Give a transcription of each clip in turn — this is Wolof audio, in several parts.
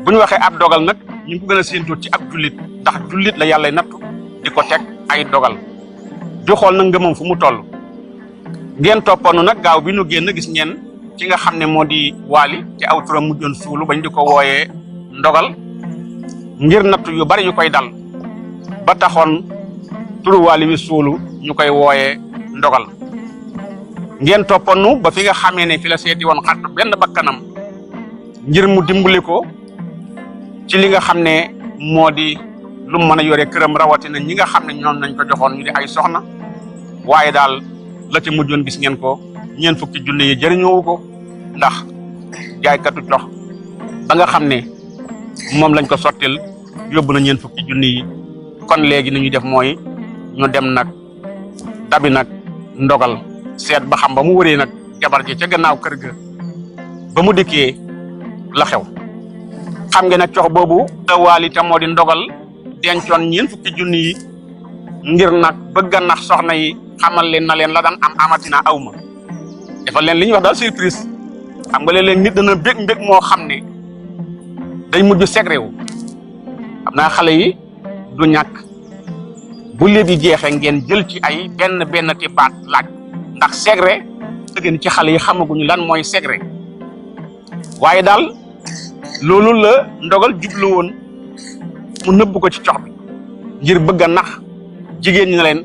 bu ñu waxee ab dogal nag ñu ngi ko gën a séentoo ci ab jullit ndax jullit la yàlla nattu di ko teg ay dogal di xool nag ngëmam fu mu toll. ngeen toppoonu nag gaaw bi nu génn gis ngeen ci nga xam ne moo di Waly te aw turam mujjoon suulu bañ di ko wooyee ndogal ngir nattu yu bari yu koy dal ba taxoon turu Waly wi suulu ñu koy wooyee ndogal. ngeen toppoonu ba fi nga xamee ne fi la seeti woon xat benn bakkanam ngir mu dimbali ko ci li nga xam ne moo di lu mu mën a yore këram rawatina ñi nga xam ne ñoom nañ ko joxoon ñu di ay soxna waaye daal la ci mujjoon gis ngeen ko ñeen fukki junne yi jëriñoowu ko ndax jaaykatu cox ba nga xam ne moom lañ ko sottil yóbbu na ñeen fukki junne yi. kon léegi ni ñuy def mooy ñu dem nag dabi nag ndogal seet ba xam ba mu wëree nag jabar ji ca gannaaw kër ga ba mu dikkee la xew. xam ngeen nag cox boobu te Waly te moo di ndogal dencoon ñeen fukki junne yi ngir nag bëgg a nax soxna yi xamal leen na leen la daan am amatina awma defal leen li ñuy wax daal surprise. xam nga léeg-léeg nit dana bég mbég moo xam ne day mujj segre wu. xam naa xale yi du ñàkk bu léegi jeexee ngeen jël ci ay benn ti baat laaj ndax segre dëgg ci xale yi xamaguñu lan mooy segre waaye daal loolu la ndogal jublu woon mu nëbb ko ci cox bi ngir bëgg a nax jigéen ñi na leen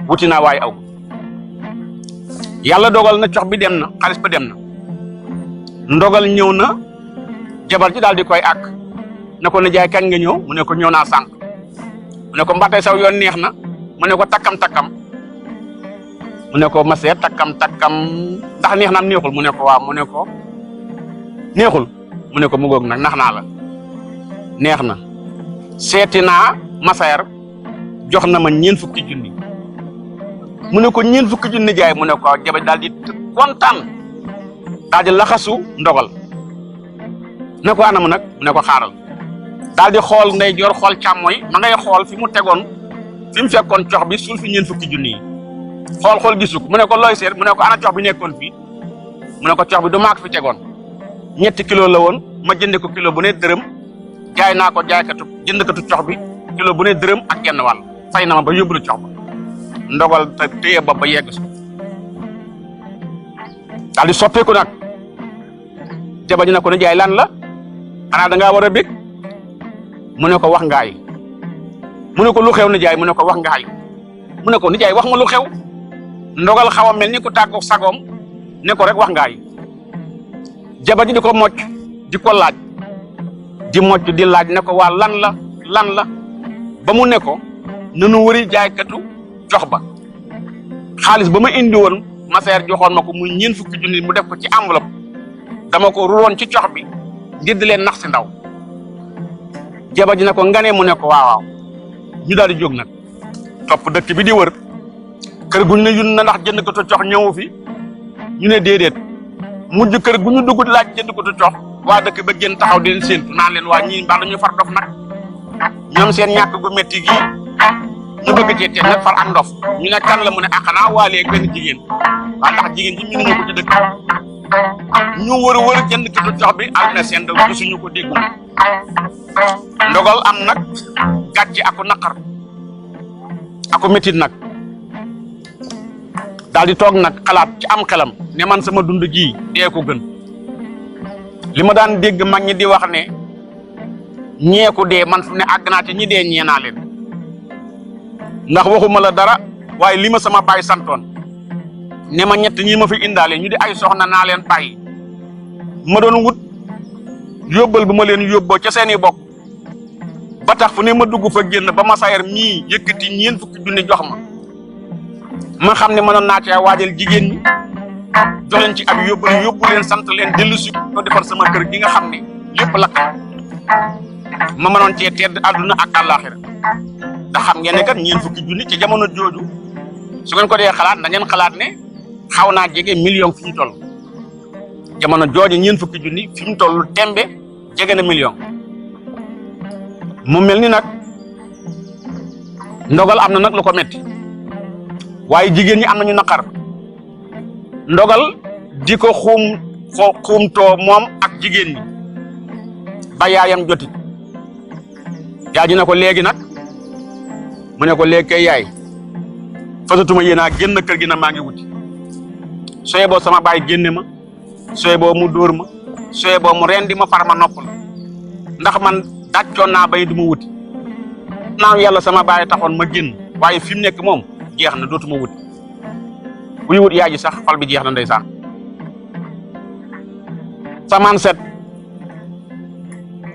wuti naa waaye aw yàlla dogal na cox bi dem na xaalis ba dem na ndogal ñëw na jabar ji daal di koy àkk ne ko ne jaay kañ nga ñëw mu ne ko ñëw naa sànq mu ne ko mbatay saw yoon neex na mu ne ko takkam mu ne ko maseer takkam ndax neex na am neexul mu ne ko waaw mu ne ko neexul mu ne ko mu ngoog nag nax naa la neex na seeti naa maseer jox na ma ñeen fukki junni mu ne ko ñeen fukki junni jaay mu ne ko jabar daal di kontaan daal di laxasu ndogal ne ko anam nag mu ne ko xaaral daal di xool ndeyjoor xool càmmooy ma ngay xool fi mu tegoon fi mu fekkoon cox bi suul fi ñeen fukki junni yi xool gisu ko mu ne ko looy seet mu ne ko ana cox bi nekkoon fii mu ne ko cox bi du maak fi tegoon 3 kilo la woon ma jënde ko kilo bu ne dërëm jaay naa ko jëndkatu cox bi kilo bu ne dërëm ak genn wàll fay na ma ba yóbbulu cox ba ndogal te téye bopp ba yegg su daal di soppeeku nag jabar ji na ko ne jaay lan la xanaa da ngaa war a bég mu ne ko wax ngaay mu ne ko lu xew ni jaay mu ne ko wax ngaay mu ne ko ni jaay wax ma lu xew ndogal xaw a mel ni ku tàggu sagoom ne ko rek wax ngaay jabar ji di ko mocc di ko laaj di mocc di laaj ne ko waa lan la ba mu ne ko nanu wëri jaaykatu jox ba xaalis ba ma indi woon maseer joxoon ma ko muy ñeen fukki junni mu def ko ci enveloppe dama ko ruroon ci cox bi ngir di leen nax si ndaw jabar ji ne ko ngane mu ne ko waaw ñu daal di jóg nag topp dëkk bi di wër kër gu ñu ne yun na ndax jënd ko cox ñëwu fi ñu ne déedéet mujj kër gu ñu dugg laaj jënd ko cox waa dëkk ba génn taxaw di leen séentu naan leen waa ñii mbaa dañu far dof nag ñoom seen ñàkk gu métti gi ñu bëgg cee teel nag far ak ndof ñu ne kan la mu ne xanaa Waly ak benn jigéen waa ndax jigéen ji ñu ko ci dëkk ñu wër jënd ko cox bi al na seen daw gisuñu ko déggul ndogal am nag gàcce aku naqar aku métit nag daal di toog nag xalaat ci am xelam ne man sama dund ji dee ko gën li ma daan dégg mag ñi di wax ne ñeeku dee man fu ne àgg naa ci ñi dee ñee naa leen ndax waxuma la dara waaye li ma sama baay santoon ne ma ñett ñi ma fi indaale ñu di ay soxna naa leen bàyyi ma doon wut yóbbal bu ma leen yóbboo ca seeni bokk ba tax fu ne ma dugg fa génn ba ma sayar mii yëkkati ñeen fukki junni jox ma xam ne mënoon naa cee waajal jigéen ñi jox leen ci ab yóbbu leen sant leen dellu si ko defar sama kër gi nga xam ne lépp lakk ma mënoon cee tedd àdduna ak àllaaxira da xam ngeen ne kat ñeen fukki junni ci jamono jooju su ngeen ko dee xalaat da ngeen xalaat ne xaw naa jege million fi ñu toll jamono jooju ñeen fukki junni fi mu toll tembe jege na million mu mel ni nag ndogal am na nag lu ko metti waaye jigéen ñi am nañu naqar ndogal di ko xuumtoo moom ak jigéen ñi ba yaayam joti yaay ji ne ko léegi nag mu ne ko léegi kay yaay fasatuma yéenaa génn kër gi na maa ngi wuti soye boo sama baay génne ma soye boo mu dóor ma soye boo mu rendi ma far ma noppal ndax man dàccoon naa bay du ma wuti naaw yàlla sama baay taxoon ma génn waaye fi mu nekk moom jeex na dootuma wuti buy wut yaay ji sax xol bi jeex na ndeysaan samaan set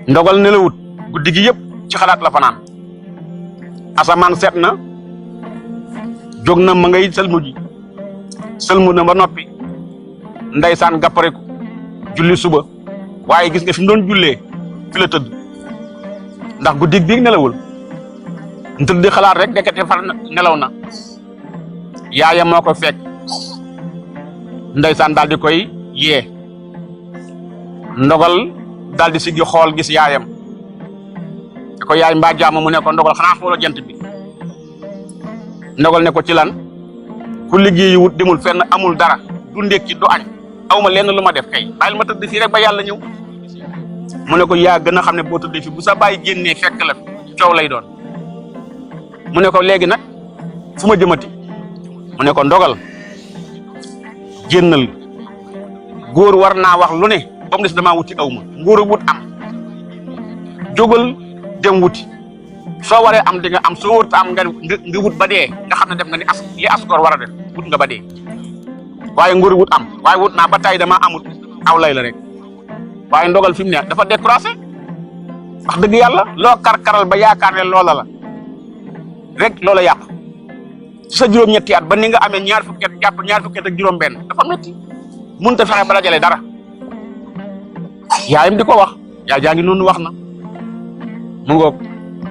ndogal ne la wut guddi gi yëpp ci xalaat la fanaan asamaan set na jóg na ma ngay sëlmu na ba noppi ndeysaan gàppareku julli suba waaye gis nga fi mu doon jullee fi la tëdd ndax guddi biig nelawul tëdd di xalaat rek dekete far nelaw na yaayam moo ko fekk ndeysaan daal di koy yee ndogal daal di siggi xool gis yaayam ne ko yaay mbaa jaama mu ne ko ndogal xanaa xooloo jant bi ndogal ne ko ci lan ku liggéeyi wut demul fenn amul dara du ndékki du añ awma lenn lu ma def kay bàyyil ma tëdd fii rek ba yàlla ñëw mu ne ko yaa gën a xam ne boo tëddee fi bu sa bàyyi génnee fekk la coow lay doon mu ne ko léegi nag fu ma jëmati mu ne ko ndogal génnal góor war naa wax lu ne ba mu des damaa wuti aw ma ngóor a wut am jógal dem wuti soo waree am di nga am soo wut am nga wut ba dee nga xam ne def nga ni li asgoor war a def wut nga ba dee waaye ngóor a wut am waaye wut naa ba tay dama amul aw lay la rek waaye ndogal fi mu ne dafa décroché wax dëgg yàlla loo karkaral ba yaakaar ne loola la rek loola yàqu ci sa juróom-ñetti at ba ni nga amee ñaar fukki at jàpp ñaar fukki at ak juróom-benn dafa métti mënut a fexe ba dajale dara yaayam di ko wax yaay jaa ngi noonu wax na mu ngoog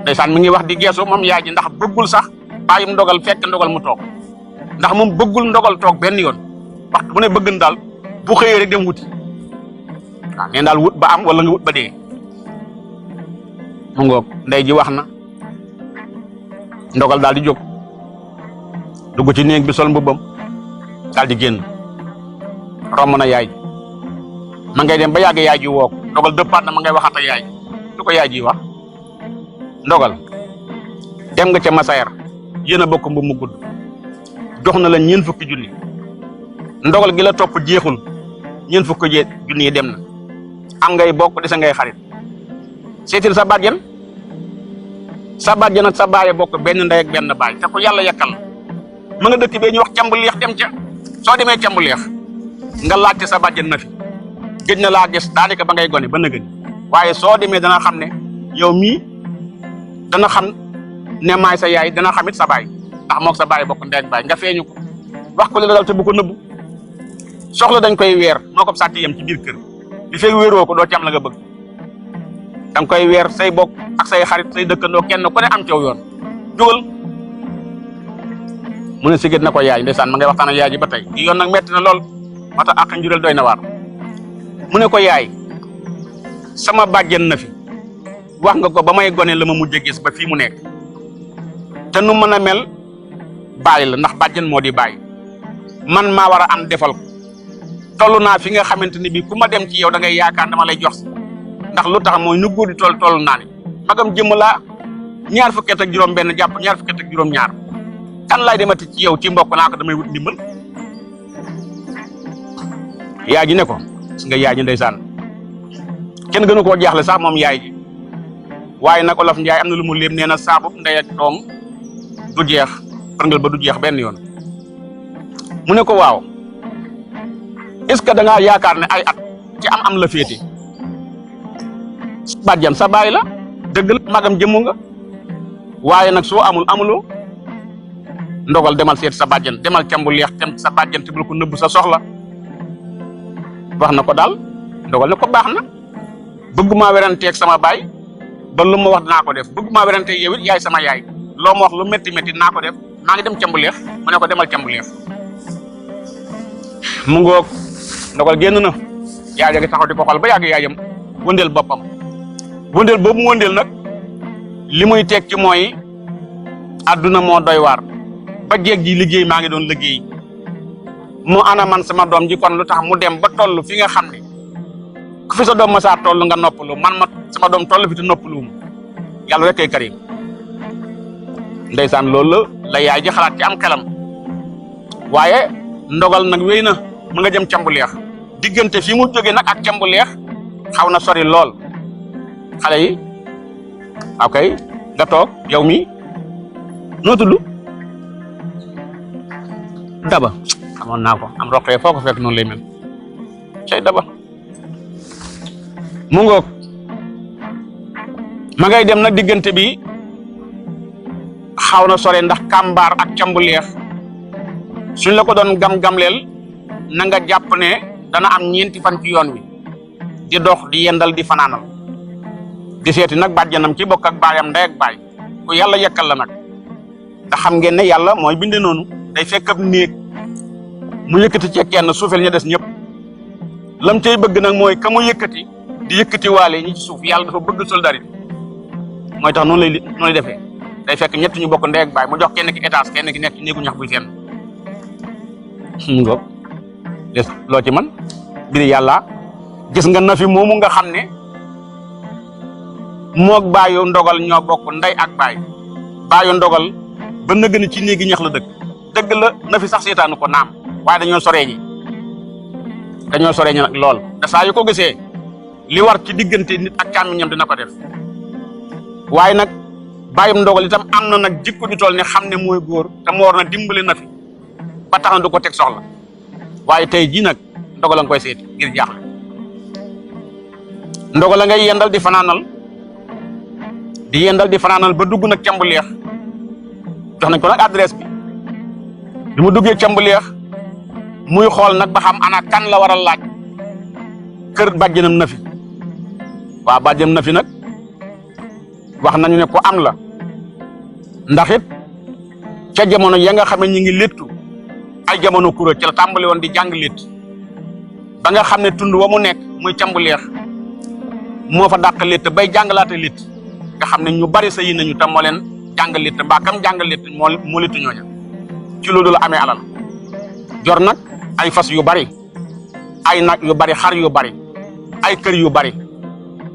ndeysaan mi ngi wax di geesu moom yaay ji ndax bëggul sax bàyyim ndogal fekk ndogal mu toog ndax moom bëggul ndogal toog benn yoon waxtu bu ne bëgg na daal bu xëyee rek dem wuti waaw nee daal wut ba am wala nga wut ba dee mu ngoog ndey ji wax na ndogal daal di jóg dugg ci néeg bi sol mbubbam daal di génn romb na yaay ma ngay dem ba yàgg yaay ji woo ko ndogal dëppaat na ma ngay waxat ak yaay lu ko yaay ji wax ndogal dem nga ca Massaer yéen a bokk mbubb mu gudd jox na la ñeent fukki junni ndogal gi la topp jeexul ñeent fukki junni yi dem na am ngay bokk dese ngay xarit seetil sa bàjjen ak sa baay bokk benn ndey ak benn baay te ko yàlla yakkal ma nga dëkk bee ñu wax camb leex dem ca soo demee camb leex nga laajte sa bàjjen na fi gëj na laa gis daanaka ba ngay gone ba nëgëni waaye soo demee dana xam ne yow mii dana xam ne maay sa yaay dana xamit sa baay ndax moog sa baay bokk ndey ak baay nga feeñu ko wax ko li la dal te bu ko nëbbu soxla dañ koy weer moo ko sàtti yem ci biir kër li fekk wéeroo ko doo ci am la nga bëgg danga koy weer say bokk ak say xarit say dëkkandoo kenn ku ne am caw yoon jógal mu ne sigét na ko yaay ndeysaan ma ngay waxtaan ak yaay ji ba tey di yoon nag metti na lool moo tax ak njureel doy na waar mu ne ko yaay sama bàjjen na fi wax nga ko ba may gone la ma mujj gis ba fii mu nekk te nu mën a mel bàyyi la ndax bàjjen moo di bàyyi man maa war a am defal ko toll naa fi nga xamante ni bii ku ma dem ci yow da ngay yaakaar dama lay jox ndax lu tax mooy nu góor di toll naa ne magam jëmm laa ñaar fukki at ak juróom-benn jàpp ñaar fukki at ak juróom-ñaar kan laay demati ci yow ci mbokk naa ko damay wut ndimbal yaay ji ne ko gis nga yaay ji ndeysaan kenn gënu koo jaaxle sax moom yaay ji waaye nag olof Njaay am na lu mu léem nee na saabu ndey ak doom du jeex përngal ba du jeex benn yoon mu ne ko waaw est-ce que da ngaa yaakaar ne ay at ci am la féete bàjjan sa baay la dëgg la magam jëmmu nga waaye nag soo amuloo ndogal demal seet sa bàjjan demal cambu leex tem sa bàjjan te bul ko nëbb sa soxla wax na ko daal ndogal ne ko baax na bëgguma weranteeg sama baay ba lu ma wax dinaa ko def bëgguma weranteeg yow it yaay sama yaay loo ma wax lu métti métti dinaa ko def maa ngi dem cambu leex mu ne ko demal cambu leex mu ngoog ndogal génn na yaay ja ngi taxaw di ko xool ba yàgg yaayam wëndeel boppam wëndeel boobu mu wëndeel nag li muy teg ci mooy adduna moo doy waar ba jeeg ji liggéey maa ngi doon liggéey mu ana man sama doom ji kon lu tax mu dem ba toll fi nga xam ne ku fi sa doom ma saa toll nga noppalu man ma sama doom toll fi te noppaluwum yàlla rek kay karim ndeysaan loolu la yaay ji xalaat ci am xelam waaye ndogal nag wéy na mu nga jëm cambu leex diggante fi mu jógee nag ak cambu leex xaw na sori lool xale yi ok nga toog yow mi noo tudd Daba amoon naa ko am roqee foo ko fekk noonu lay mel cay Daba mu ngoog ma ngay dem nag diggante bi xaw na sore ndax kàmbaar ak cambu leex suñ la ko doon gam-gamleel na nga jàpp ne dana am ñeenti fan ci yoon wi di dox di yendal di fanaanal di seeti nag bàjjanam ci bokk ak baayam ndey ak baay ku yàlla yekkal la nag te xam ngeen ne yàlla mooy binde noonu day fekk ab néeg mu yëkkati ci kenn suufel ña des ñëpp lam cay bëgg nag mooy ka mu yëkkati di yëkkati waale ñi ci suuf yàlla dafa bëgg solidarité mooy tax noonu lay defee day fekk ñett ñu bokk ndey ak baay mu jox kenn ki étage kenn ki nekk ci néegu ñax buy fenn ngoog des loo ci man biri yàlla gis nga na fi moomu nga xam ne moog baayu ndogal ñoo bokk ndey ak baay baayu ndogal ba na gën ci néegi ñax la dëgg la na fi sax seetaanu ko naam waaye dañoo soree ñi nag lool te saa yu ko gisee li war ci diggante nit ak càmmiñam dina ko def waaye nag bàyyum ndogal itam am na nag jikko ju toll ne xam ne mooy góor te mu war na dimbale na fi ba tax na du ko teg soxla waaye tey jii nag ndogal la nga koy seeti ngir jaaxle ndogal la ngay yendal di fanaanal ba dugg nag cambu leex jox nañ ko nag adresse bi mu duggee cambu leex muy xool nag ba xam ana kan la war a laaj kër bàjjanam na fi waaw bàjjanam na fi nag wax nañu ne ko am la ndax it ca jamono ya nga xam ne ñu ngi léttu ay jamono kura ci la tàmbali woon di jàng létt ba nga xam ne tund wa mu nekk muy cambu leex moo fa dàq létt bay jàngalaate létt nga xam ne ñu bari sa yi nañu tam moo leen jàng létt mbaa kam jàng létt moo léttu ñooña ci loolu la amee alal jor nag ay fas yu bari ay nag yu bari xar yu bari ay kër yu bari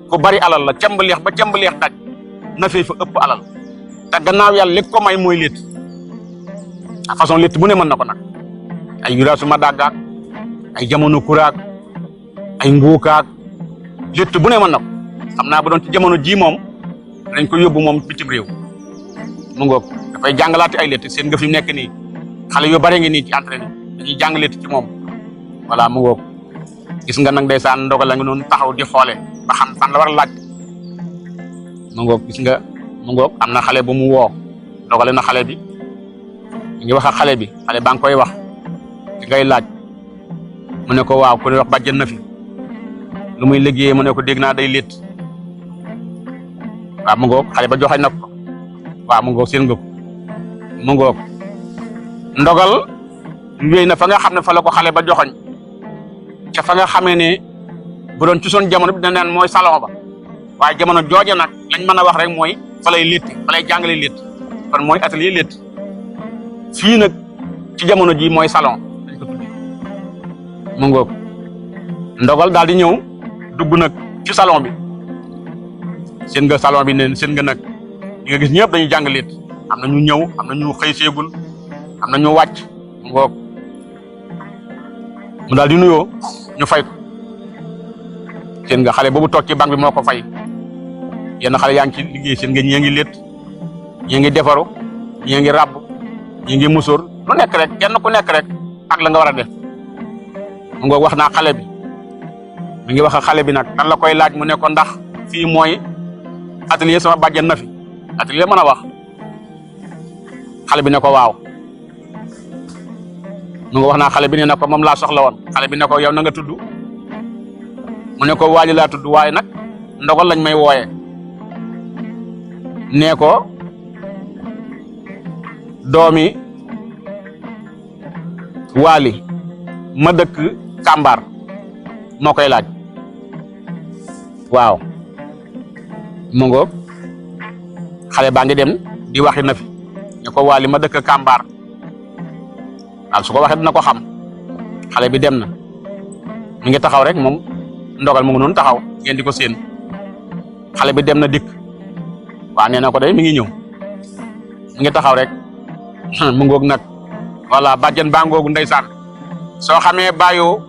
ku bari alal la cambu leex ba cambu leex daj na fee fa ëpp alal te gannaaw yàlla li ko may mooy létt a façon létt bu ne mën na ko nag ay yuraasu ma dàggaak ay jamono kuraak ay nguukaak létt bu ne mën na ko xam naa bu doon ci jamono ji moom dañ ko yóbbu moom bitim réew mu ngoog dafay jàngalaate ay létt seen nga fi nekk nii xale yu bari ngi nii ci entraîné dañuy jàng létt ci moom voilà mu ngoog gis nga nag ndeysaan ndogal la nga noonu taxaw di xoole ba xam fan la war a laaj mu ngoog gis nga mu ngoog am na xale bu mu woo dogale na xale bi ñu ngi wax ak xale bi xale baa ngi koy wax di ngay laaj mu ne ko waaw ku ne wax bàjjen na fi lu muy liggéeyee mu ne ko dégg naa day létt waaw mu ngoog xale ba joxe na ko waaw mu ngoog seen nga ko mu ngoog ndogal wéy na fa nga xam ne fa la ko xale ba joxoñ ca fa nga xamee ne bu doon ci son jamono bi dina naan mooy salon ba waaye jamono jooja nag lañ mën a wax rek mooy fa lay létt fa lay jàngale létt kon mooy atelier létt fii nag ci jamono ji mooy salon dañ ko tuddi mu ngoog ndogal daal di ñëw dugg nag ci salon bi seen nga salon bi ne seen nga nag ñi nga gis ñëpp dañuy jàng létt am na ñu ñëw am na ñu xëy seegul am na ñu wàcc mu ngoog mu daal di nuyoo ñu fay ko seen nga xale boobu toog ci banque bi moo ko fay yenn xale yaa ngi ci liggéey seen nga ñii ngi létt ñii ngi defaru ñii ngi ràbb ñii ngi musóor lu nekk rek kenn ku nekk rek ak la nga war a def mu ngoog wax naa xale bi mi ngi wax ak xale bi nag kan la koy laaj mu ne ko ndax fii mooy atelier sama bàjjen na fi atelier mën a wax xale bi ne ko waaw mu nga wax naa xale bi ne na ko moom laa soxla woon xale bi ne ko yow na nga tudd mu ne ko Waly laa tudd waaye nag ndogal lañ may wooye nee ko doomi Waly ma dëkk Kàmbaar moo koy laaj waaw mu ngoog xale baa ngi dem di waxi na fi ne ko Waly ma dëkk Kàmbaar waaw su ko waxee dina ko xam xale bi dem na mi ngi taxaw rek moom ndogal mu ngi noonu taxaw ngeen di ko séen xale bi dem na dikk waa nee na ko day mi ngi ñëw mi ngi taxaw rek mu ngoog nag voilà bàjjen baa ngoogu ndeysaan soo xamee bàyyoo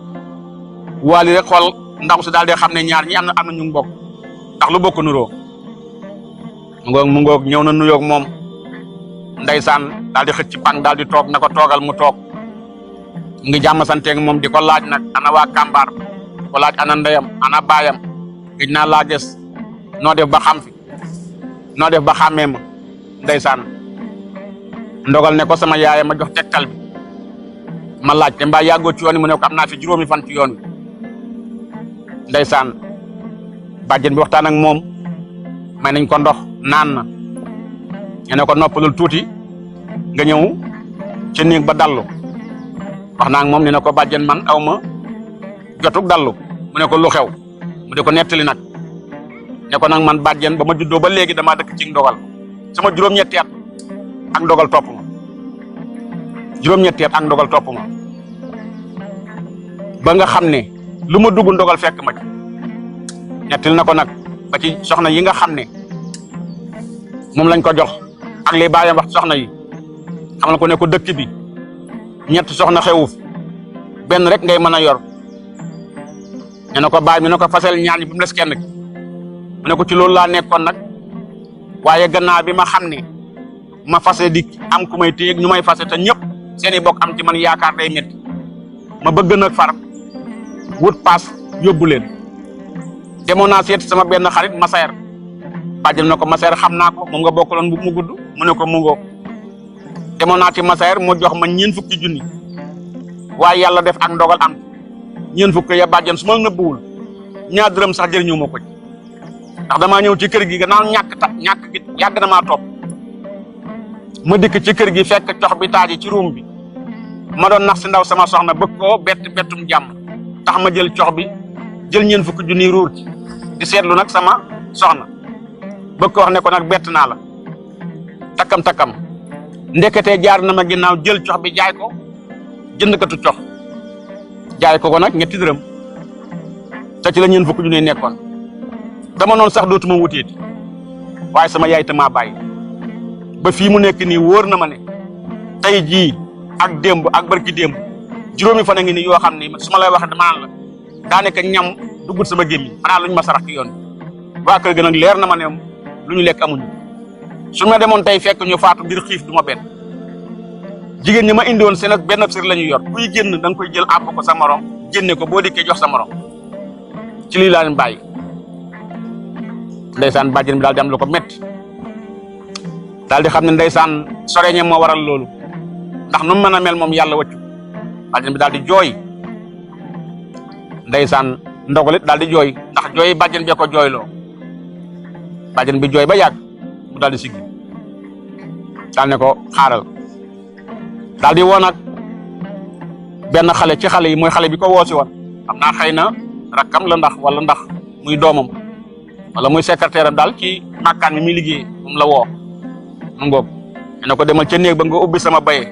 waali rek xool ndax su daal di xam ne ñaar ñi am na ñu mbokk ndax lu bokk nuroo mu ngoog ñëw na nuyoog moom ndeysaan daal di xëcc ci pang daal di toog na ko toogal mu toog ngi jàmm santeeg moom di ko laaj nag ana waa Kambar di ko laaj ana ndeyam ana baayam gëj naa laa gis noo def ba xam fi noo def ba xàmmee ma ndeysaan ndogal ne ko sama yaay ma jox tegtal bi ma laaj te mbaa yàggoo ci yoon wi mu ne ko am naa fi 5 fan ci yoon wi ndeysaan bàjjen bi waxtaan ak moom may nañ ko ndox naan na ñu ne ko noppalul tuuti nga ñëw ci néeg ba dallu wax naa ak moom ne na ko bàjjen man aw ma jotug dallu mu ne ko lu xew mu de ko nettali nag ne ko nag man bàjjen ba ma juddoo ba léegi damaa dëkk ci ndogal sama juróom-ñetti at ak ndogal topp ma juróom-ñetti at ak ndogal topp ma ba nga xam ne lu ma dugg ndogal fekk ma ci nettali na ko nag ba ci soxna yi nga xam ne moom lañ ko jox ak li baayam wax soxna yi xamal ko ne ko dëkk bi ñett soxna xewuf benn rek ngay mën a yor ne na ko baay mi ne ko fasel ñaar ñi bu mu des kenn mu ne ko ci loolu laa nekkoon nag waaye gannaaw bi ma xam ne ma fase di am ku may téye ñu may fase te ñëpp seeni bokk am ci man yaakaar day métti ma bëgg nag far wut paas yóbbu leen demoon naa seet sama benn xarit Masayer bàjjal na ko Masayer xam naa ko moom nga bokkaloon bu mu gudd mu ne ko mu ngoo demoon naa ci Masayer mu jox ma 4 fukki junni waaye yàlla def ak ndogal am 4 fukki ya bàjjan su ma nëbbuwul ñaar dërëm sax jëriñu ma ko ci ndax damaa ñëw ci kër gi gannaaw ñàkk gi yàgg na maa topp ma dikk ci kër gi fekk cox bi taaji ci ruum bi ma doon nax si ndaw sama soxna bëgg koo bettum jàmm tax ma jël cox bi jël 4 fukki junni ruur ci di seetlu nag sama soxna bëgg ko wax ne ko nag bett naa la takkam ndeketee jaar na ma ginnaaw jël cox bi jaay ko jëndkatu cox jaay ko nag 2 dërëm te ci la 4 fukki junni nekkoon dama noonu sax dootuma wuteeti waaye sama yaay te maa bàyyi ba fii mu nekk nii wóor na ma ne tey jii ak démb ak barki démb 5 fan a ngi nii yoo xam ni su ma lay waxee dama naan la daanaka ñam duggut sama gémmiñ xanaa luñ ma sarax ci yoon waa kër ga nag leer na ma ne lu ñu lekk amuñu su ma demoon tey fekk ñu faatu ngir xiif du ma benn jigéen ñi ma indi woon seen benn sër la ñu yor kuy génn da nga koy jël àbb ko sa morom génne ko boo dikkee jox sa morom ci lii laa leen bàyyi ndeysaan bàjjen bi daal di am lu ko métti daal di xam ne ndeysaan soreñe moo waral loolu ndax nu mu mën a mel moom yàlla wëccu bàjjen bi daal di jooy ndeysaan ndogalit daal di jooy ndax jooy bàjjen bee ko jooyloo bàjjen bi jooy ba yàgg mu daal di siggi daal ne ko xaaral daal di woo nag benn xale ci xale yi mooy xale bi ko woosi woon xam naa xëy na rakkam la wala ndax muy doomam wala muy secrétaire am daal ci màkkaan mi muy liggéey moom la woo mu ngoog ne ko demal ca néeg ba nga ubbi sama baye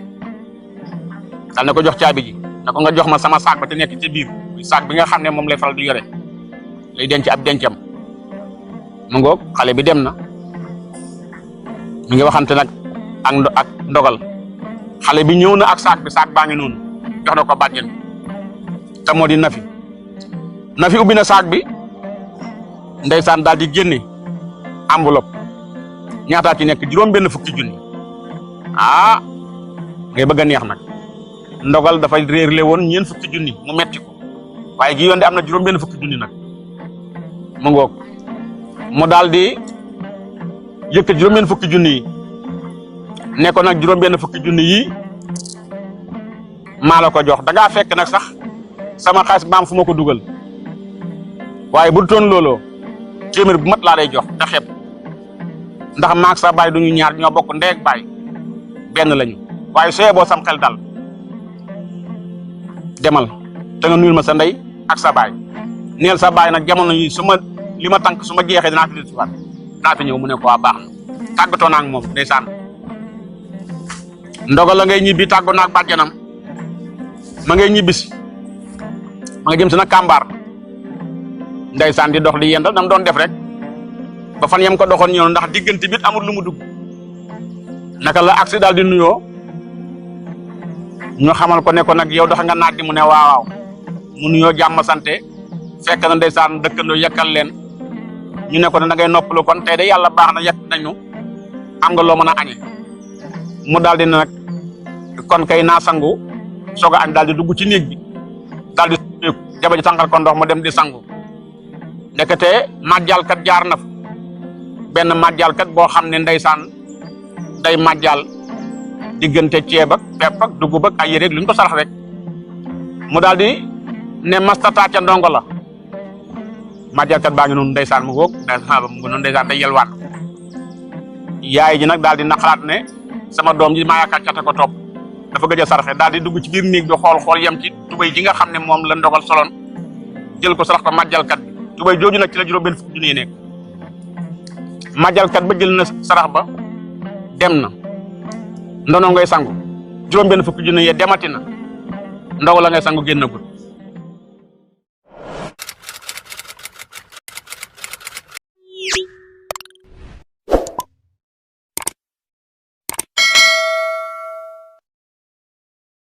daal ne ko jox caabi ji ne ko nga jox ma sama saak ba te nekk ci biir saak bi nga xam ne moom lay faral di yore lay denc ab dencam mu ngoog xale bi dem na mi ngi waxante nag ak ndogal xale bi ñëw na ak saak bi saak baa ngi noonu jox na ko bàjjen te moo di Nafi ubbi na saak bi ndeysaan daal di génne enveloppe ñaataa ci nekk 5 fukki junni ngay bëgg a neex nag ndogal dafa réerle woon 4 fukki junni mu metti ko waaye gi yoon de am na 5 fukki junni nag mu ngoog mu daal di yëkkat 5 fukki junni yi ne ko nag 5 fukki junni yi maa la ko jox da ngaa fekk nag sax sama xaalis maam fu ma ko dugal waaye bu doon looloo téeméer bu mat laa lay jox te xeeb ndax maag sa baay duñu ñaar ñoo bokk ndey ak baay benn lañu waaye sooyee boo sam xel dal demal te nga nuyul ma sa ndey ak sa baay neel sa baay nag jamono yi li ma tànk su ma jeexee dinaa fi dellusiwaat dinaa fi ñëw mu ne ko waa baax na tàggatoo naa ak moom ndeysaan ndogal la ngay ñibbi tàggoo naa ak bàjjanam ma ngay ñibbisi ma nga jëm si nag Kambar ndeysaan di dox di yendal nam doon def rek ba fan yam ko doxoon ñëw ndax diggante bi amul lu mu dugg naka la agsi daal di nuyoo ñu xamal ko ne ko nag yow dox nga naaj di mu ne waaw mu nuyoo jàmm sante fekk na ndeysaan dëkkandoo yekkal leen ñu ne ko ne da ngay noppalu kon tey de yàlla baax na yekk nañu am nga loo mën a añe mu daal di nag kon kay naa sangu soog a añ daal di dugg ci néeg bi daal di jaba ji tàngal ko ndox mu dem di sangu ndekete màjjalkat jaar na fa benn màjjalkat boo xam ne ndeysaan day màjjal diggante ceeb ak pepp ak dugub ak ay yére lu ñu ko sarax rek mu daal di ne mastata ca ndongo la màjjalkat baa ngi noonu ndeysaan mu góog ndeysaan mu ngi noonu ndeysaan day yelwaan yaay ji nag daal di naqalaat ne sama doom ji maa yaakaar cata ko topp dafa gëj a sarxe daal di dugg ci biir néeg bi xool yem ci tubéy ji nga xam ne moom la ndogal soloon jël ko sarax ko màjjalkat bi tubéy jooju nag ci la juróom benn fukki junni nekk màjjalkat ba jël na sarax ba dem na ndono ngay sangu juróom benn fukki junni demati na ndogal la ngay sangu génnagul